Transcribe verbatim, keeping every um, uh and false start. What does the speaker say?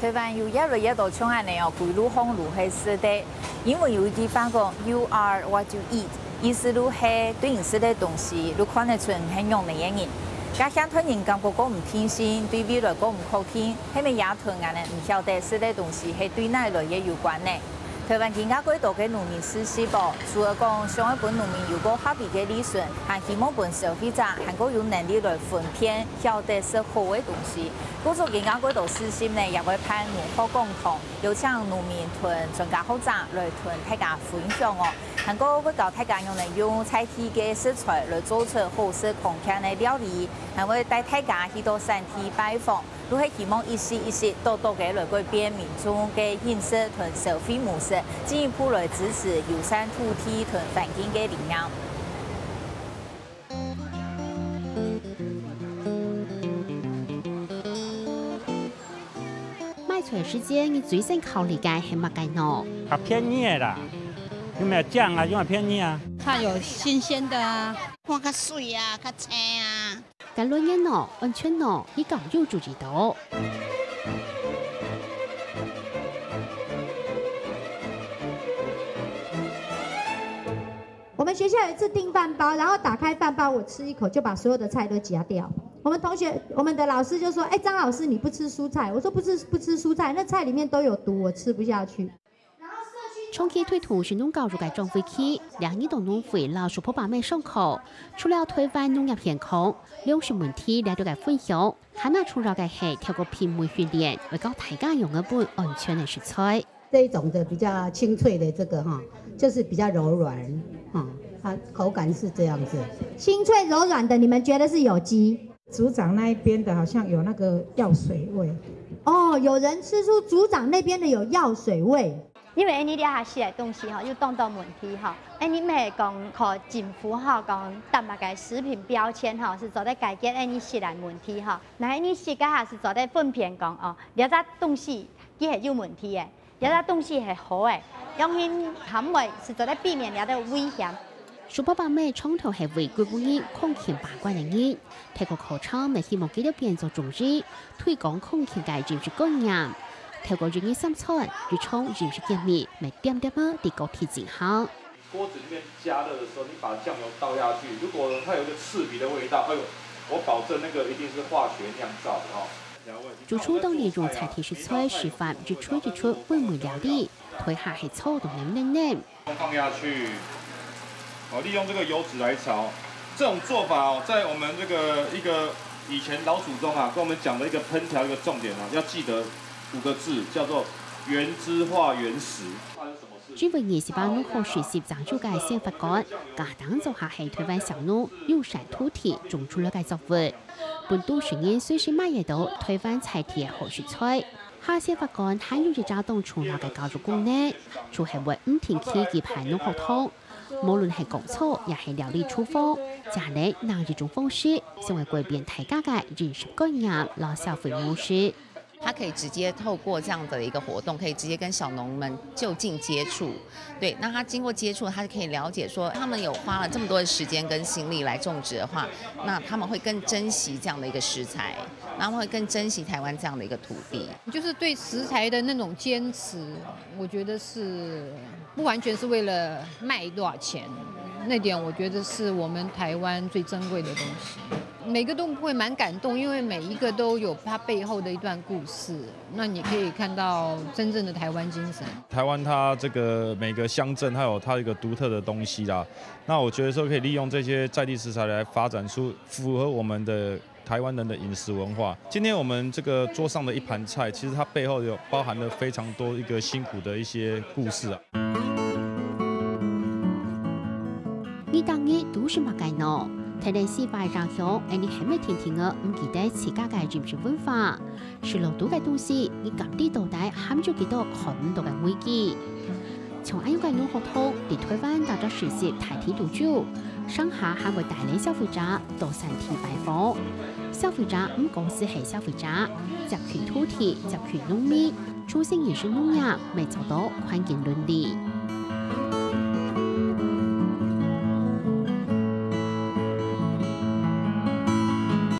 臺灣有越來越多像恁呢哦，歸路巷路个食个。英文有一句話講：You are what you eat，意思就係對你食个東西，就看得出你係仰般个人。該現代人感覺過毋定心，對未來過毋確定，係毋係也同恁呢毋曉得食个東西係對哪來个有關呢？臺灣今下蓋多个農民市集哦，除了講想愛分農民有個合理个利潤，還希望分消費者還過有能力來分辨，曉得食好个東西。 故所今下蓋多市集呢，也會辦農學講堂，邀請農民同專家學者來同大家分享哦。還過會教大家仰般用在地个食材來做出好食康健个料理，還會帶大家去到產地拜訪，就係希望一息一息、多多个來改變民眾个飲食同消費模式，進一步來支持友善土地同環境个理念。 買菜時節，你最先考慮个係麼个呢？較便宜个啦，有無有靚啊？有無有便宜啊？看有新鮮的啊。看較媠啊，較青啊。該論眼呢，安全呢，你敢有注意到？ 我們學校有一次訂飯包，然後打開飯包，我吃一口就把所有的菜都夾掉。我們同學，我們的老師就說：「哎，張老師，你不吃蔬菜？」我說：「不吃，不吃蔬菜，那菜裡面都有毒，我吃不下去。」長期對土生農教育个張惠琪，這日到農會摎叔婆伯姆上課，除了臺灣農業現況、糧食問題這兜个分享，還較重要个係透過品味訓練，會教大家仰般分安全个食材。 這一種的比較清脆的這個哈，就是比較柔軟哈，它口感是這樣子。清脆柔軟的，你們覺得是有機？組長那一邊的好像有那個藥水味。哦，有人吃出組長那邊的有藥水味。因為恁呢這下食个東西吼，有當多問題吼，恁呢毋係講靠政府吼，講貼麼个食品標籤吼，係做得解決恁呢食个問題吼。若恁呢食个下係做得分辨講哦，這隻東西佢係有問題个。 這隻東西係好个，用心烘焙係做得避免這兜危險。叔婆伯姆長透係為幾百年康健把關个人，透過課程乜希望佢兜變做中醫，推廣康健个飲食觀念。透過一日三餐，日常飲食健康，乜點點仔在各地進行。 鍋子裡面加熱的時候，你把醬油倒下去，如果它有一個刺鼻的味道，哎呦，我保證那個一定是化學釀造的哦。主廚當利用在地食材示範一出一出風味料理，台下係坐到淰淰淰。放下去，好，利用這個油脂來炒。這種做法哦，在我們這個一個以前老祖宗啊，跟我們講的一個烹調一個重點啊，要記得五個字，叫做原汁化原食。 這位二十八年好食食正宗个謝法官，家當做下係台灣小農友善土地種出來个作物，分都市人隨時買得到台灣在地个好食材。下謝法官還有一隻當重要个教育功能，就係會毋定期舉辦農學堂。無論係講座也係料理廚房，這係另一種方式，想愛改變大家个飲食觀念摎消費模式。 他可以直接透過這樣的一個活動，可以直接跟小農們就近接觸。對，那他經過接觸，他就可以了解說，他們有花了這麼多的時間跟心力來種植的話，那他們會更珍惜這樣的一個食材，那他們會更珍惜台灣這樣的一個土地。就是對食材的那種堅持，我覺得是不完全是為了賣多少錢，那點我覺得是我們台灣最珍貴的東西。 每個都會蠻感動，因為每一個都有它背後的一段故事，那你可以看到真正的台灣精神。台灣它這個每個鄉鎮它有它一個獨特的東西啦，那我覺得說可以利用這些在地食材來發展出符合我們的台灣人的飲食文化。今天我們這個桌上的一盤菜，其實它背後有包含了非常多一個辛苦的一些故事啊。 你逐日都食麼个呢？天氣變化影響，𠊎俚係毋係定定仔毋記得自家个飲食文化？食落肚个東西，你敢知到底含有幾多看毋到个危機？像恁樣个農學堂，在台灣打隻實習大體多久，成下還會帶領消費者到產地拜訪。消費者毋光只係消費者，接近土地，接近農民，重新認識農業，乜做到環境倫理。